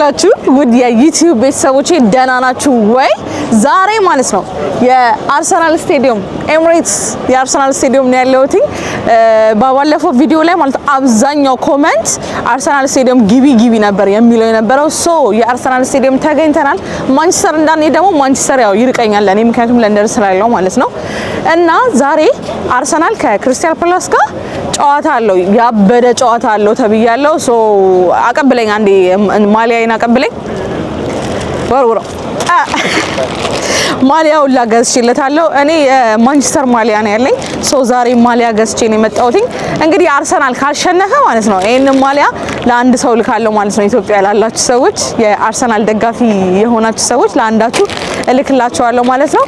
አላችሁ ውድ የ YouTube ቤተሰቦቼ ደህና ናችሁ ወይ? ዛሬ ማለት ነው የአርሰናል ስቴዲየም፣ ኤምሬትስ የአርሰናል ስቴዲየም ነው ያለሁት። ባለፈው ቪዲዮ ላይ ማለት አብዛኛው comment አርሰናል ስቴዲየም ግቢ ግቢ ነበር የሚለው የነበረው። So የአርሰናል ስቴዲየም ተገኝተናል። ማንቸስተር እንዳንሄድ ደግሞ ማንቸስተር ያው ይርቀኛል ለእኔ፣ ምክንያቱም ለንደን ስላለው ማለት ነው። እና ዛሬ አርሰናል ከክሪስታል ፓላስ ጋር ጨዋታ አለው፣ ያበደ ጨዋታ አለው ተብያለሁ። So አቀብለኝ፣ አንዴ ማሊያዬን አቀብለኝ፣ ወርውረው። ማሊያውን ላገዝቼለታለሁ። እኔ የማንቸስተር ማሊያ ነው ያለኝ። So ዛሬ ማሊያ ገዝቼ ነው የመጣሁት። እንግዲህ አርሰናል ካሸነፈ ማለት ነው ይሄንን ማሊያ ለአንድ ሰው ልካለሁ ማለት ነው። ኢትዮጵያ ላላችሁ ሰዎች፣ የአርሰናል ደጋፊ የሆናችሁ ሰዎች ለአንዳችሁ እልክላችኋለሁ ማለት ነው።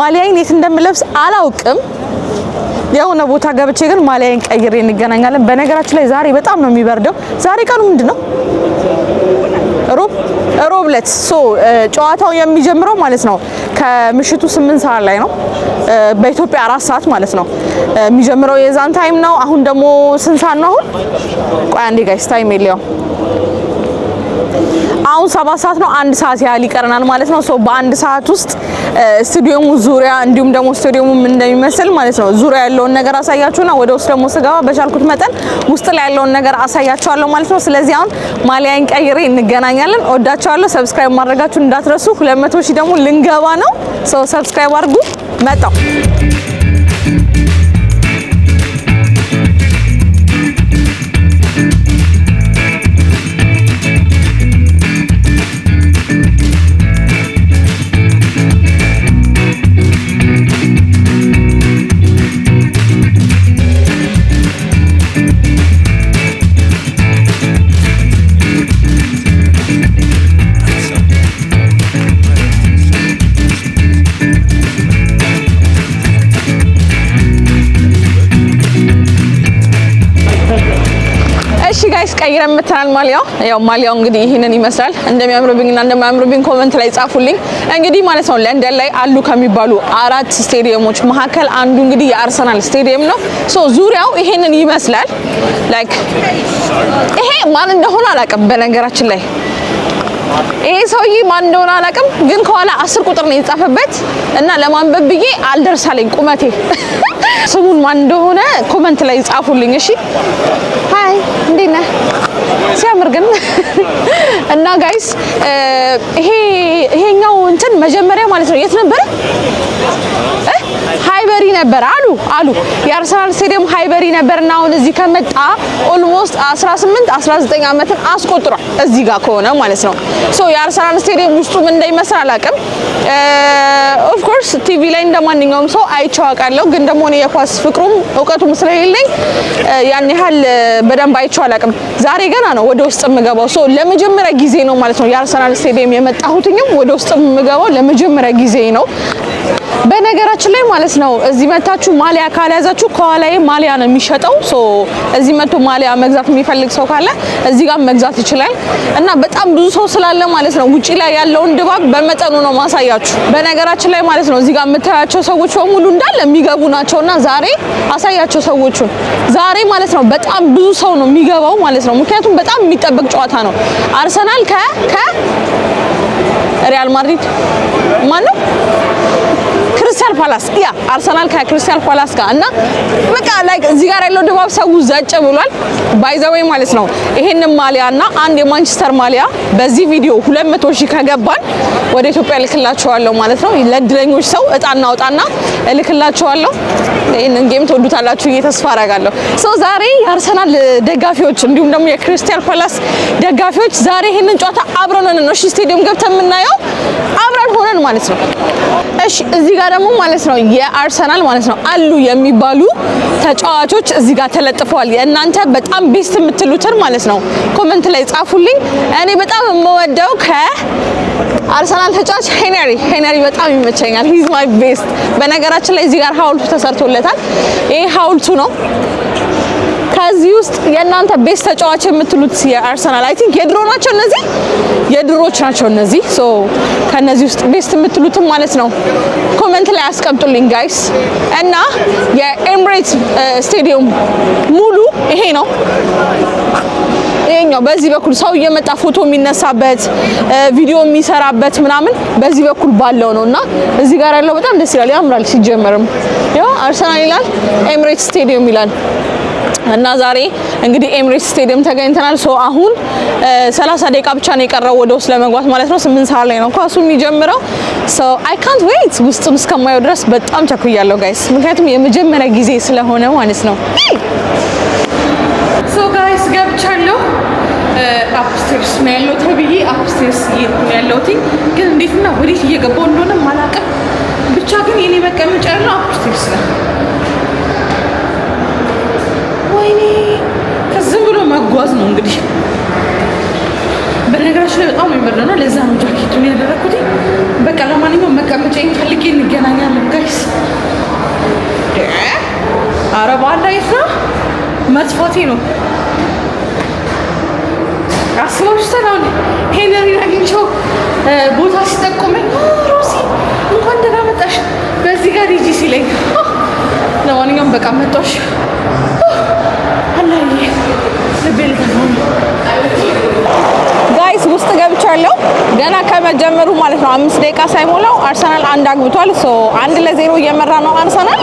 ማሊያዬን የት እንደምለብስ አላውቅም። የሆነ ቦታ ገብቼ ግን ማሊያዬን ቀይሬ እንገናኛለን። በነገራችን ላይ ዛሬ በጣም ነው የሚበርደው። ዛሬ ቀኑ ምንድን ነው? ሮብ፣ ሮብ ዕለት። So ጨዋታው የሚጀምረው ማለት ነው ከምሽቱ 8 ሰዓት ላይ ነው። በኢትዮጵያ 4 ሰዓት ማለት ነው የሚጀምረው፣ የዛን time ነው። አሁን ደግሞ ስንት ሰዓት ነው አሁን? ቆይ አንዴ guys፣ time የለውም። አሁን 7 ሰዓት ነው። አንድ ሰዓት ያህል ይቀረናል ማለት ነው። So በአንድ ሰዓት ውስጥ ስቱዲየሙ ዙሪያ እንዲሁም ደግሞ ስቱዲየሙ ምን እንደሚመስል ማለት ነው ዙሪያ ያለውን ነገር አሳያችሁና ወደ ውስጥ ደግሞ ስገባ በቻልኩት መጠን ውስጥ ላይ ያለውን ነገር አሳያችኋለሁ ማለት ነው። ስለዚህ አሁን ማሊያዬን ቀይሬ እንገናኛለን። ወዳችኋለሁ። Subscribe ማድረጋችሁን እንዳትረሱ። 200 ሺህ ደግሞ ልንገባ ነው። So subscribe አድርጉ። መጣው። እሺ guys፣ ቀይረን መተናል። ማሊያው ያው ማሊያው እንግዲህ ይህንን ይመስላል። እንደሚያምርብኝና እንደማያምርብኝ comment ላይ ጻፉልኝ። እንግዲህ ማለት ነው ለንደን ላይ አሉ ከሚባሉ አራት ስቴዲየሞች መካከል አንዱ እንግዲህ የአርሰናል ስቴዲየም ነው። So ዙሪያው ይሄንን ይመስላል። Like ይሄ ማን እንደሆነ አላውቅም። በነገራችን ላይ ይሄ ሰውዬ ማን እንደሆነ አላውቅም፣ ግን ከኋላ 10 ቁጥር ነው የተጻፈበት እና ለማንበብ ብዬ አልደርሳለኝ ቁመቴ። ስሙን ማን እንደሆነ comment ላይ ጻፉልኝ። እሺ፣ hi፣ እንዴት ነህ? ሲያምር ግን። እና guys፣ ይሄኛው እንትን መጀመሪያ ማለት ነው የት ነበረ? ሃይበሪ ነበር አሉ። የአርሰናል ስቴዲየም ሃይበሪ ነበር እና አሁን እዚህ ከመጣ almost 18 19 ዓመትን አስቆጥሯል እዚህ ጋር ከሆነ ማለት ነው። So የአርሰናል ስቴዲየም ውስጡ ምን እንደሚመስል አላውቅም። Of course ቲቪ ላይ እንደማንኛውም ሰው አይቼው አውቃለሁ፣ ግን ደግሞ እኔ የኳስ ፍቅሩም እውቀቱም ስለሌለኝ ያን ያህል በደንብ አይቼው አላውቅም። ዛሬ ገና ነው ወደ ውስጥ የምገባው። So ለመጀመሪያ ጊዜ ነው ማለት ነው የአርሰናል ስቴዲየም የመጣሁትኝም ወደ ውስጥ የምገባው ለመጀመሪያ ጊዜ ነው። በነገራችን ላይ ማለት ነው እዚህ መታችሁ ማሊያ ካልያዛችሁ ከኋላዬ ማሊያ ነው የሚሸጠው። So እዚህ መጥቶ ማሊያ መግዛት የሚፈልግ ሰው ካለ እዚህ ጋር መግዛት ይችላል። እና በጣም ብዙ ሰው ስላለ ማለት ነው ውጪ ላይ ያለውን ድባብ በመጠኑ ነው ማሳያችሁ። በነገራችን ላይ ማለት ነው እዚህ ጋር የምታያቸው ሰዎች በሙሉ እንዳለ የሚገቡ ናቸውና ዛሬ አሳያቸው ሰዎቹን። ዛሬ ማለት ነው በጣም ብዙ ሰው ነው የሚገባው ማለት ነው። ምክንያቱም በጣም የሚጠበቅ ጨዋታ ነው። አርሰናል ከ ሪያል ማድሪድ፣ ማን ነው፣ ክሪስታል ፓላስ፣ yeah፣ አርሰናል ከክሪስታል ፓላስ ጋር። እና በቃ like እዚህ ጋር ያለው ድባብ ሰው ዘጭ ብሏል። By the way ማለት ነው ይሄንን ማሊያ እና አንድ የማንቸስተር ማሊያ በዚህ ቪዲዮ 200 ሺህ ከገባን ወደ ኢትዮጵያ እልክላችኋለሁ ማለት ነው። ለእድለኞች ሰው እጣ እናውጣና እልክላችኋለሁ። ይህንን game ትወዱታላችሁ ብዬ ተስፋ አደርጋለሁ። So ዛሬ የአርሰናል ደጋፊዎች እንዲሁም ደግሞ የክሪስታል ፓላስ ደጋፊዎች ዛሬ ይህንን ጨዋታ አብረን ሆነን ነው፣ እሺ፣ ስቴዲየም ገብተን የምናየው አብረን ሆነን ማለት ነው። እሺ፣ እዚህ ጋር ደግሞ ማለት ነው የአርሰናል ማለት ነው አሉ የሚባሉ ተጫዋቾች እዚህ ጋር ተለጥፈዋል። የእናንተ በጣም best የምትሉትን ማለት ነው comment ላይ ጻፉልኝ። እኔ በጣም የምወደው ከአርሰናል ተጫዋች ሄነሪ፣ ሄነሪ በጣም ይመቸኛል። He's my best። በነገራችን ላይ እዚህ ጋር ሐውልቱ ተሰርቶለታል። ይሄ ሐውልቱ ነው። ከዚህ ውስጥ የእናንተ best ተጫዋች የምትሉት የአርሰናል፣ I think የድሮ ናቸው እነዚህ፣ የድሮች ናቸው እነዚህ። So ከነዚህ ውስጥ best የምትሉትም ማለት ነው comment ላይ አስቀምጡልኝ guys። እና የኤምሬትስ ስቴዲየም ሙሉ ይሄ ነው። ይሄኛው በዚህ በኩል ሰው እየመጣ ፎቶ የሚነሳበት፣ ቪዲዮ የሚሰራበት ምናምን በዚህ በኩል ባለው ነው። እና እዚህ ጋር ያለው በጣም ደስ ይላል፣ ያምራል። ሲጀመርም ያው አርሰናል ይላል፣ ኤምሬትስ ስቴዲየም ይላል። እና ዛሬ እንግዲህ ኤምሬትስ ስቴዲየም ተገኝተናል። So አሁን 30 ደቂቃ ብቻ ነው የቀረው ወደ ውስጥ ለመግባት ማለት ነው። 8 ሰዓት ላይ ነው ኳሱ የሚጀምረው። ሶ አይ ካንት ዌይት፣ ውስጡን እስከማየው ድረስ በጣም ቸኩያለሁ guys፣ ምክንያቱም የመጀመሪያ ጊዜ ስለሆነ ማለት ነው። So guys፣ ገብቻለሁ። Upstairs ነው ያለው ተብዬ upstairs እየሄድኩ ነው ያለሁት፣ ግን እንዴትና ወዴት እየገባው እንደሆነ አላውቅም። ብቻ ግን የኔ መቀመጫ ያለው upstairs ነው። ወይኔ፣ ከዝም ብሎ መጓዝ ነው እንግዲህ። በነገራችን ላይ በጣም ነው የሚበርደው እና ለዛ ነው ጃኬቱን ያደረኩት። በቃ ለማንኛውም መቀመጫዬን ፈልጌ እንገናኛለን guys። አረ በኋላ የት ነው መጥፋቴ ነው። አስባችሁታል? አሁን ሄነሪን አግኝቼው ቦታ ሲጠቁመኝ "ሮሲ፣ እንኳን ደህና መጣሽ፣ በዚህ ጋር ሂጂ" ሲለኝ፣ ለማንኛውም በቃ መጣሽ። አላዬ፣ ልቤ ልተፋ ነው። Guys፣ ውስጥ ገብቻለሁ። ገና ከመጀመሩ ማለት ነው 5 ደቂቃ ሳይሞላው አርሰናል አንድ አግብቷል። So 1-0 እየመራ ነው አርሰናል።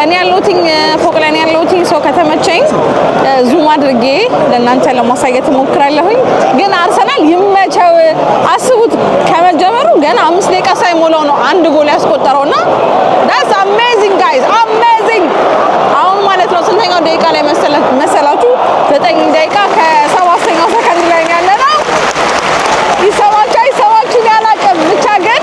እኔ ያለሁትኝ ፎቅ ላይ ነው ያለሁትኝ። So ከተመቸኝ zoom አድርጌ ለእናንተ ለማሳየት እሞክራለሁኝ። ግን አርሰናል ይመቸው። አስቡት፣ ከመጀመሩ ገና 5 ደቂቃ ሳይሞላው ነው አንድ ጎል ያስቆጠረው እና that's amazing guys፣ amazing። አሁን ማለት ነው ስንተኛው ደቂቃ ላይ መሰላችሁ? 9 ደቂቃ ከሰባተኛው ሰከንድ ላይ ያለ ነው። ይሰማችሁ አይሰማችሁ አላውቅም። ብቻ ግን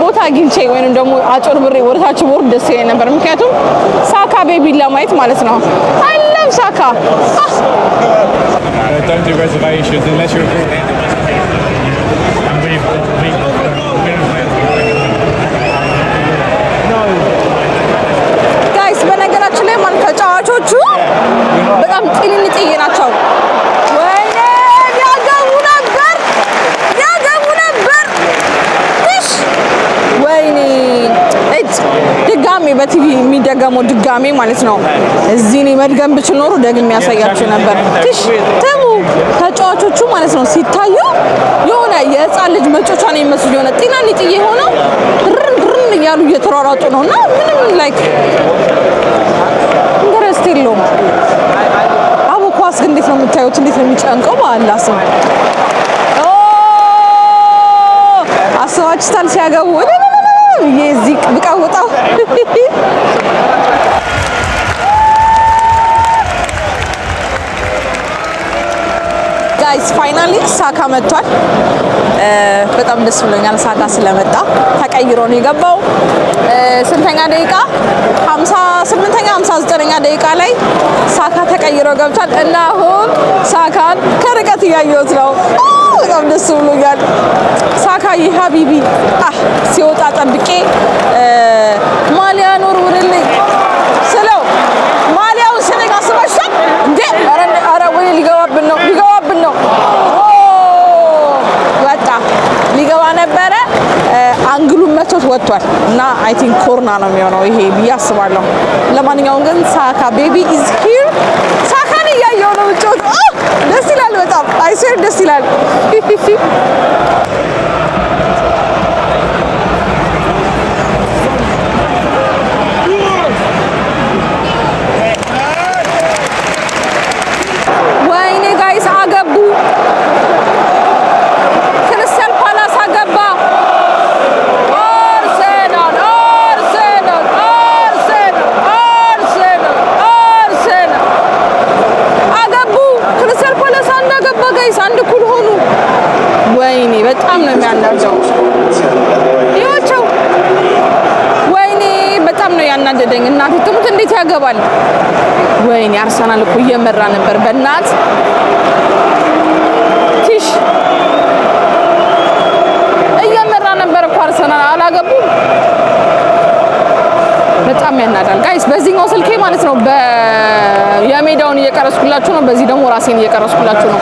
ቦታ አግኝቼ ወይንም ደግሞ አጭበርብሬ ወደታች ቦርድ ደስ ይለኝ ነበር። ምክንያቱም ሳካ baby ን ለማየት ማለት ነው። I love ሳካ። Don't do reservations unless you're. And we've, we, we're No. Guys፣ በነገራችን ላይ ማለት ተጫዋቾቹ በጣም ጤንንጥዬ ናቸው። ወይኔ፣ ያገቡ ነበር፣ ያገቡ ነበር። ትሽ፣ ወይኔ፣ እጭ፣ ድጋሜ በቲቪ የሚደገመው ድጋሜ ማለት ነው። እዚህ እኔ መድገም ብችል ኖሮ ደግሜ ያሳያችሁ ነበር። ትሽ ተሙ ተጫዋቾቹ ማለት ነው ሲታዩ የሆነ የህፃን ልጅ መጫወቻ ነው የሚመስሉ፣ የሆነ ጤናንጥዬ ሆነው ድርን ድርን እያሉ እየተሯሯጡ ነው እና ምንም like interest የለውም። አቦ ኳስ ግን እንዴት ነው የምታዩት? እንዴት ነው የሚጨንቀው? በአላህ ስም ኦ፣ አስባችሁታል? ሲያገቡ ብዬ እዚህ ብቀውጠው። Guys፣ finally ሳካ መጥቷል። በጣም ደስ ብሎኛል ሳካ ስለመጣ። ተቀይሮ ነው የገባው። ስንተኛ ደቂቃ? 58ኛ፣ 59ኛ ደቂቃ ላይ ሳካ ተቀይሮ ገብቷል እና አሁን ሳካን ከርቀት እያየሁት ነው። በጣም ደስ ብሎኛል። ሳካ حبيبي ሲወጣ ጠብቄ ማሊያን ወርውርልኝ ስለው ማሊያውን ስለኝ አስባችኋል እንዴ? ኧረ ወይኔ፣ ሊገባብን ነው፣ ሊገባብን ነው። ወጣ፣ ሊገባ ነበረ። Angle ኡን መቶት ወጥቷል እና I think corner ነው የሚሆነው ይሄ ብዬ አስባለሁ። ለማንኛውም ግን ሳካ baby is here። ሳካን እያየው ነው ምጮት። ደስ ይላል በጣም፣ I swear ደስ ይላል። ወይኔ guys፣ አገቡ። ክሪስታል ፓላስ አገባ። አርሴናል፣ አርሴናል፣ አርሴናል፣ አርሴናል፣ አርሴናል አገቡ። ክሪስታል ፓላስ አንድ አገባ guys፣ አንድ እኩል ሆኑ። ወይኔ፣ በጣም ነው የሚያናደው። ይዋቸው፣ ወይኔ፣ በጣም ነው ያናደደኝ። እናቴ ትሙት፣ እንዴት ያገባል? ወይኔ፣ አርሰናል እኮ እየመራ ነበር። በእናት ቲሽ፣ እየመራ ነበር እኮ አርሰናል፣ አላገቡም። በጣም ያናዳል guys። በዚህኛው ስልኬ ማለት ነው የሜዳውን እየቀረጽኩላችሁ ነው። በዚህ ደግሞ ራሴን እየቀረጽኩላችሁ ነው።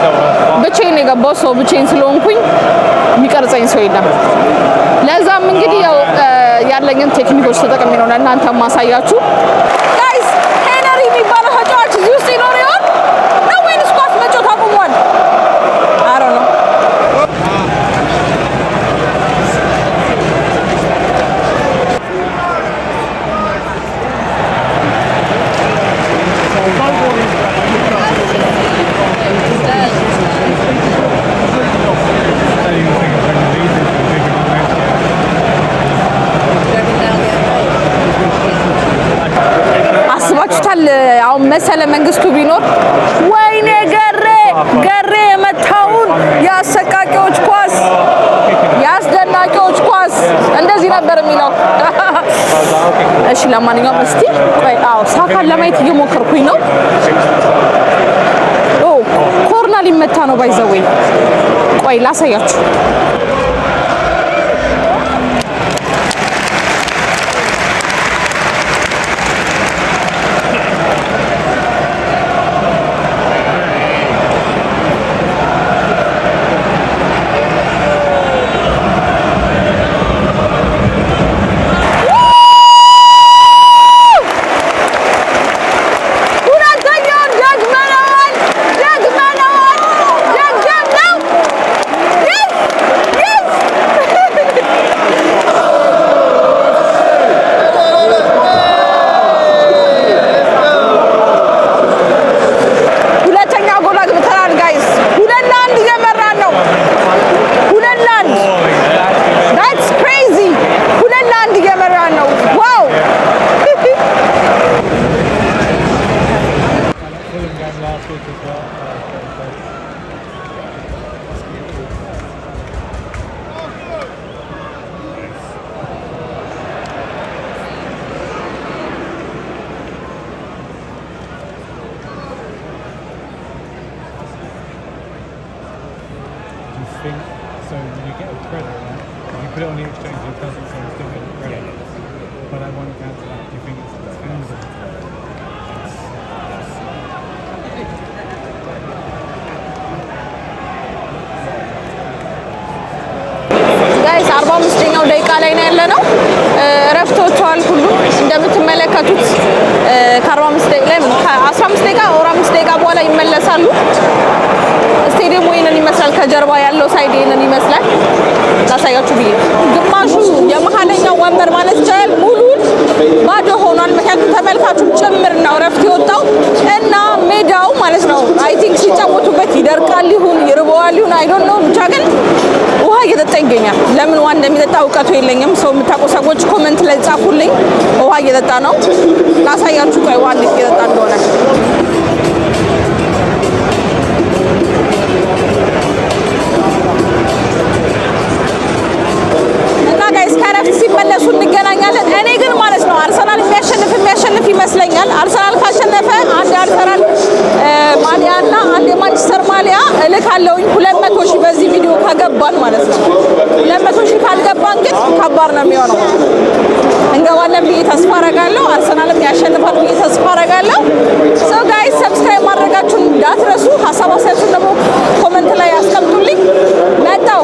ብቻዬን የገባው ሰው ብቻዬን ስለሆንኩኝ የሚቀርጸኝ ሰው የለም። ለዛም እንግዲህ ያው ያለኝን ቴክኒኮች ተጠቅሜ ነው ለእናንተ ማሳያችሁ። Guys፣ ሄነሪ የሚባለው ተጫዋች እዚህ ውስጥ ይኖር ይሆን ነው ወይንስ ኳስ መጫወት አቁሟል? I don't know። Don't even think of Premier League, it's a big amount. አስባችሁታል? አሁን መሰለ መንግስቱ ቢኖር፣ ወይኔ ገሬ ገሬ የመታውን የአሰቃቂዎች ኳስ፣ የአስደናቂዎች ኳስ እንደዚህ ነበር የሚለው። እሺ ለማንኛውም እስቲ ቆይ፣ አዎ ሳካን ለማየት እየሞከርኩኝ ነው። ኦ corner ሊመታ ነው። By the way ቆይ ላሳያችሁ። ሁለተኛውን ደግመነዋል፣ ደግመነዋል፣ ደገምነው። Yes! ሁለተኛ ጎል አግብተናል guys። 2-1 እየመራን ነው። 2-1። That's crazy። 2-1 እየመራን ነው። Wow! Fulham game last week as well. Do you think so? You get a credit, right? If you put it on the exchange, it doesn't say you still get the credit. But I won't cancel out. Do you think it's feasible? Guys፣ 45ኛው ደቂቃ ላይ ነው ያለነው። እረፍት ወጥተዋል ሁሉም እንደምትመለከቱት። ከ45 ደቂቃ ላይ፣ ከ15 ደቂቃ or 5 ደቂቃ በኋላ ይመለሳሉ። ስቴዲየሙ ይሄንን ይመስላል። ከጀርባ ያለው side ይሄንን ይመስላል። ላሳያችሁ ብዬ፣ ግማሹ የመሀለኛው ወንበር ማለት ይቻላል ሙሉን ባዶ ሆኗል። ምክንያቱም ተመልካቹም ጭምር ነው እረፍት የወጣው እና ሜዳው ማለት ነው I think ሲጫወቱበት ይደርቃል ይሁን ይርበዋል ይሁን I don't know፣ ብቻ ግን ውሃ እየጠጣ ይገኛል። ለምን ውሃ እንደሚጠጣ እውቀቱ የለኝም። ሰው የምታውቁ ሰዎች comment ላይ ጻፉልኝ። ውሃ እየጠጣ ነው። ላሳያችሁ። ቆይ ውሃ እንዴት እየጠጣ እንደሆነ። እና guys፣ ከረፍት ሲመለሱ እንገናኛለን። እኔ ግን ማለት ነው አርሰናል የሚያሸንፍ ይመስለኛል። አርሰናል ካሸነፈ አንድ አርሰናል ማሊያ እና አንድ የማንቸስተር ማሊያ እልካለሁኝ። 200,000 በዚህ ቪዲዮ ከገባን ማለት ነው። 200,000 ካልገባን ግን ከባድ ነው የሚሆነው። እንገባለን ብዬ ተስፋ አረጋለሁ። አርሰናልም ያሸንፋል ብዬ ተስፋ አረጋለሁ። So guys፣ subscribe ማድረጋችሁን እንዳትረሱ። ሀሳብ አስተያየታችሁን ደግሞ comment ላይ ያስቀምጡልኝ። መጣው።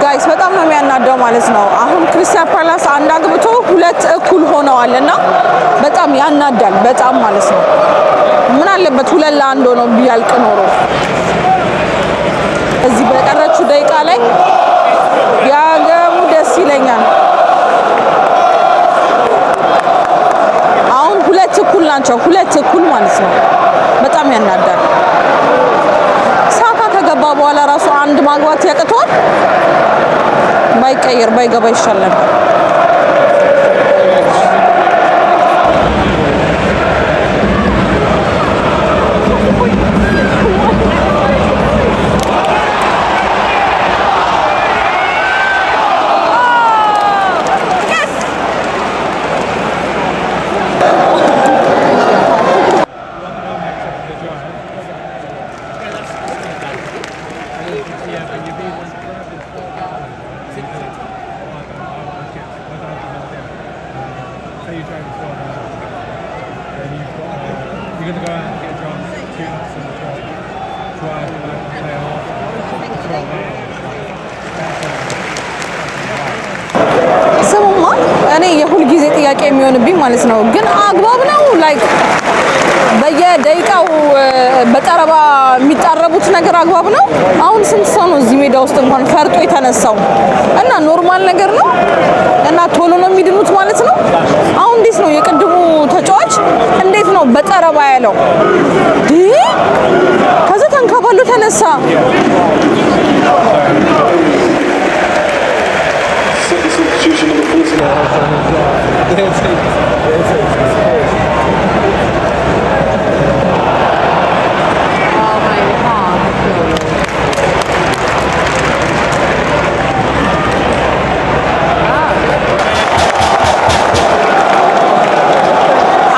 Guys፣ በጣም ነው የሚያናደው ማለት ነው። አሁን ክሪስታል ፓላስ አንድ አግብቶ ሁለት እኩል ሆነዋል እና በጣም ያናዳል። በጣም ማለት ነው። ምን አለበት 2-1 ሆኖ ቢያልቅ ኖሮ? እዚህ በቀረችው ደቂቃ ላይ ቢያገቡ ደስ ይለኛል። አሁን ሁለት እኩል ናቸው። ሁለት እኩል ማለት ነው። በጣም ያናዳል። ሳካ ከገባ በኋላ ራሱ አንድ ማግባት ያቅተዋል። ባይቀየር ባይገባ ይሻል ነበር። ሁልጊዜ ጥያቄ የሚሆንብኝ ማለት ነው። ግን አግባብ ነው? Like በየደቂቃው በጠረባ የሚጣረቡት ነገር አግባብ ነው? አሁን ስንት ሰው ነው እዚህ ሜዳ ውስጥ እንኳን ፈርጦ የተነሳው? እና normal ነገር ነው እና ቶሎ ነው የሚድኑት ማለት ነው። አሁን እንዴት ነው የቅድሙ ተጫዋች እንዴት ነው በጠረባ ያለው? ይህ ከዛ ተንከባሎ ተነሳ። Second substitution, number 49.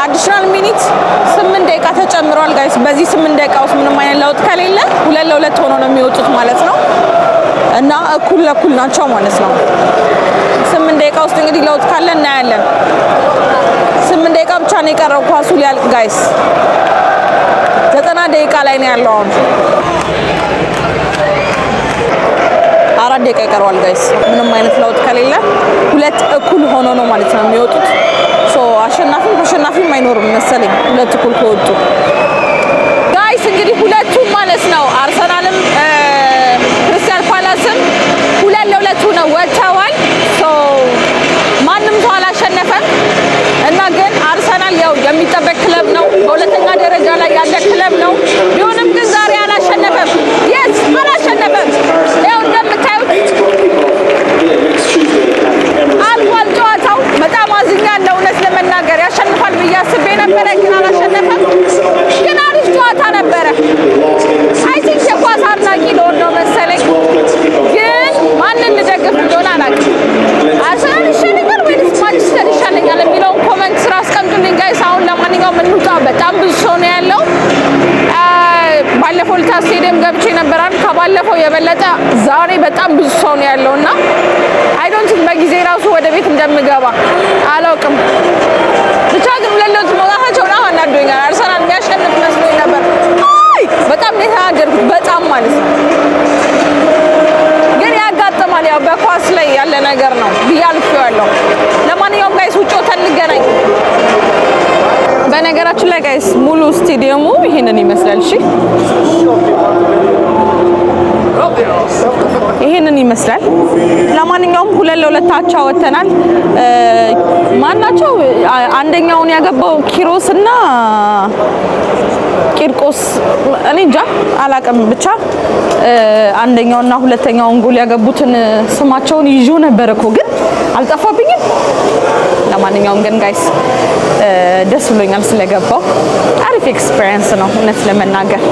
Additional minute 8 ደቂቃ ተጨምሯል guys። በዚህ 8 ደቂቃ ውስጥ ምንም አይነት ለውጥ ከሌለ 2-2 ሆኖ ነው የሚወጡት ማለት ነው እና እኩል ለእኩል ናቸው ማለት ነው። 8 ደቂቃ ውስጥ እንግዲህ ለውጥ ካለ እናያለን። 8 ደቂቃ ብቻ ነው የቀረው ኳሱ ሊያልቅ guys። 90 ደቂቃ ላይ ነው ያለው አሁን። 4 ደቂቃ ይቀረዋል guys። ምንም አይነት ለውጥ ከሌለ ሁለት እኩል ሆኖ ነው ማለት ነው የሚወጡት። So አሸናፊም ተሸናፊም አይኖርም መሰለኝ ሁለት እኩል ከወጡ። Guys፣ እንግዲህ ሁለቱም ማለት ነው አርሰናልም ክሪስታል ፓላስም 2-2 ሆነው ወጥተዋል። So ማንም ሰው አላሸነፈም እና ግን አርሰናል ያው የሚጠበቅ ክለብ ነው። በሁለተኛ ደረጃ ላይ ያለ ክለብ ነው። ቢሆንም ግን ዛሬ አላሸነፈም። Yes፣ አላሸነፈም። ያው እንደምታዩት 8 o'clock kick-off here next Tuesday at Emirates. አልቋል ጨዋታው። በጣም አዝኛለሁ። እውነት ለመናገር ያሸንፋል ብዬ አስቤ ነበረ፣ ግን አላሸነፈም። ግን አሪፍ ጨዋታ ነበረ። I think የኳስ አድናቂ ልሆን ነው መሰለኝ። ግን ማንን ልደግፍ እንደሆነ አላውቅም። አርሰናል ይሻለኛል ወይስ ማንቸስተር ይሻለኛል የሚለውን comment ስር አስቀምጡልኝ guys። አሁን ለማንኛውም እንውጣ። በጣም ብዙ ሰው ነው ያለው። ባለፈው ልታ ስቴዲየም ገብቼ ነበራል። ከባለፈው የበለጠ ዛሬ በጣም ብዙ ሰው ነው ያለው እና I don't think በጊዜ ራሱ ወደ ቤት እንደምገባ አላውቅም። ብቻ ግን 2-2 መውጣታቸው በጣም አናዶኛል። አርሰናል የሚያሸንፍ መስሎኝ ነበር። አይ በጣም ነው የተናደድኩት፣ በጣም ማለት ነው። ግን ያጋጥማል፣ ያው በኳስ ላይ ያለ ነገር ነው ብዬ አልፌዋለሁ። ለማንኛውም guys ውጭ ወተን እንገናኝ። በነገራችን ላይ guys ሙሉ ስቴዲየሙ ይሄንን ይመስላል። እሺ፣ ይሄንን ይመስላል። ለማንኛውም 2-2 አቻ ወተናል። ማናቸው አንደኛውን ያገባው ኪሮስ እና ቂርቆስ፣ እኔ እንጃ አላቅም። ብቻ አንደኛውና ሁለተኛውን ጎል ያገቡትን ስማቸውን ይዤው ነበር እኮ ግን አልጠፋብኝም። ለማንኛውም ግን guys ደስ ብሎኛል ስለገባው። አሪፍ experience ነው እውነት ለመናገር፣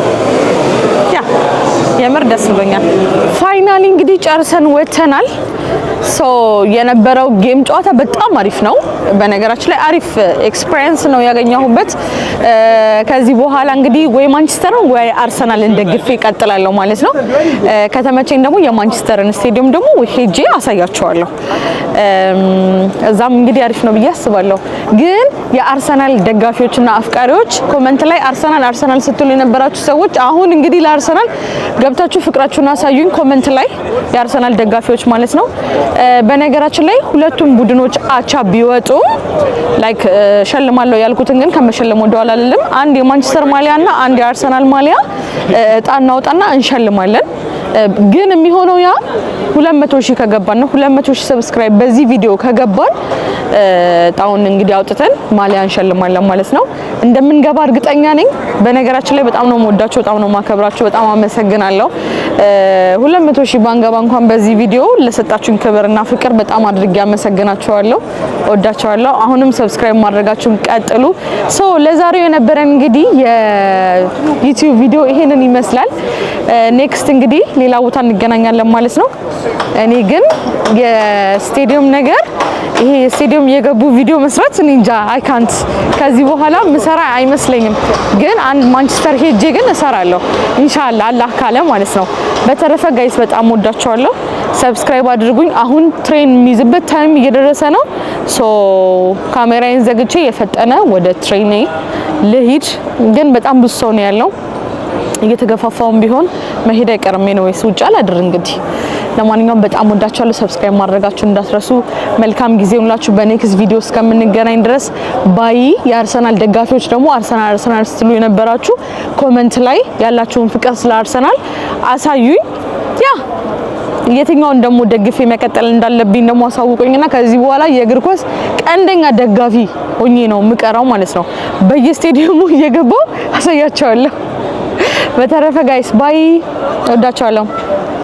yeah የምር ደስ ብሎኛል። Finally እንግዲህ ጨርሰን ወጥተናል። So የነበረው game ጨዋታ በጣም አሪፍ ነው። በነገራችን ላይ አሪፍ experience ነው ያገኘሁበት። ከዚህ በኋላ እንግዲህ ወይ ማንቸስተርን ወይ አርሰናልን ደግፌ እቀጥላለሁ ማለት ነው። ከተመቸኝ ደግሞ የማንቸስተርን ስቴዲየም ደግሞ ሄጄ አሳያችኋለሁ። እዛም እንግዲህ አሪፍ ነው ብዬ አስባለሁ። ግን የአርሰናል ደጋፊዎችና አፍቃሪዎች comment ላይ አርሰናል አርሰናል ስትሉ የነበራችሁ ሰዎች አሁን እንግዲህ ለአርሰናል ገብታችሁ ፍቅራችሁን አሳዩኝ comment ላይ፣ የአርሰናል ደጋፊዎች ማለት ነው። በነገራችን ላይ ሁለቱም ቡድኖች አቻ ቢወጡ like ሸልማለሁ ያልኩትን ግን ከመሸለም ወደኋላ አልልም። አንድ የማንቸስተር ማሊያ እና አንድ የአርሰናል ማሊያ እጣ እናውጣና እንሸልማለን። ግን የሚሆነው ያ 200 ሺህ ከገባን ነው። 200 ሺህ subscribe በዚህ ቪዲዮ ከገባን እጣውን እንግዲህ አውጥተን ማሊያ እንሸልማለን ማለት ነው። እንደምንገባ እርግጠኛ ነኝ። በነገራችን ላይ በጣም ነው የምወዳችሁ፣ በጣም ነው የማከብራችሁ፣ በጣም አመሰግናለሁ። 200 ሺህ ባንገባ እንኳን በዚህ ቪዲዮ ለሰጣችሁኝ ክብርና ፍቅር በጣም አድርጌ አመሰግናችኋለሁ። እወዳችኋለሁ። አሁንም subscribe ማድረጋችሁን ቀጥሉ። So ለዛሬው የነበረን እንግዲህ የ YouTube ቪዲዮ ይሄንን ይመስላል። Next እንግዲህ ሌላ ቦታ እንገናኛለን ማለት ነው። እኔ ግን የስቴዲየም ነገር፣ ይሄ የስቴዲየም የገቡ ቪዲዮ መስራት እኔ እንጃ፣ አይ ካንት፣ ከዚህ በኋላ ምሰራ አይመስለኝም። ግን አንድ ማንቸስተር ሄጄ ግን እሰራለሁ ኢንሻአላህ አላህ ካለ ማለት ነው። በተረፈ guys በጣም ወዳችኋለሁ። Subscribe አድርጉኝ። አሁን train የሚይዝበት time እየደረሰ ነው። So ካሜራዬን ዘግቼ የፈጠነ ወደ train ኤ ልሂድ። ግን በጣም ብዙ ሰው ነው ያለው፣ እየተገፋፋውም ቢሆን መሄድ አይቀርም ነው ወይስ ውጭ አላድር እንግዲህ። ለማንኛውም በጣም ወዳችኋለሁ። Subscribe ማድረጋችሁን እንዳትረሱ። መልካም ጊዜ ይሁንላችሁ። በ next ቪዲዮ እስከምንገናኝ ድረስ bye። የአርሰናል ደጋፊዎች ደግሞ አርሰናል አርሰናል ስትሉ የነበራችሁ comment ላይ ያላችሁን ፍቅር ስለ አርሰናል አሳዩኝ። Yeah፣ የትኛውን ደግሞ ደግፌ መቀጠል እንዳለብኝ ደግሞ አሳውቁኝና ከዚህ በኋላ የእግር ኳስ ቀንደኛ ደጋፊ ሆኜ ነው የምቀረው ማለት ነው። በየስቴዲየሙ እየገባው አሳያቸዋለሁ። በተረፈ guys, bye፣ እወዳችኋለሁ።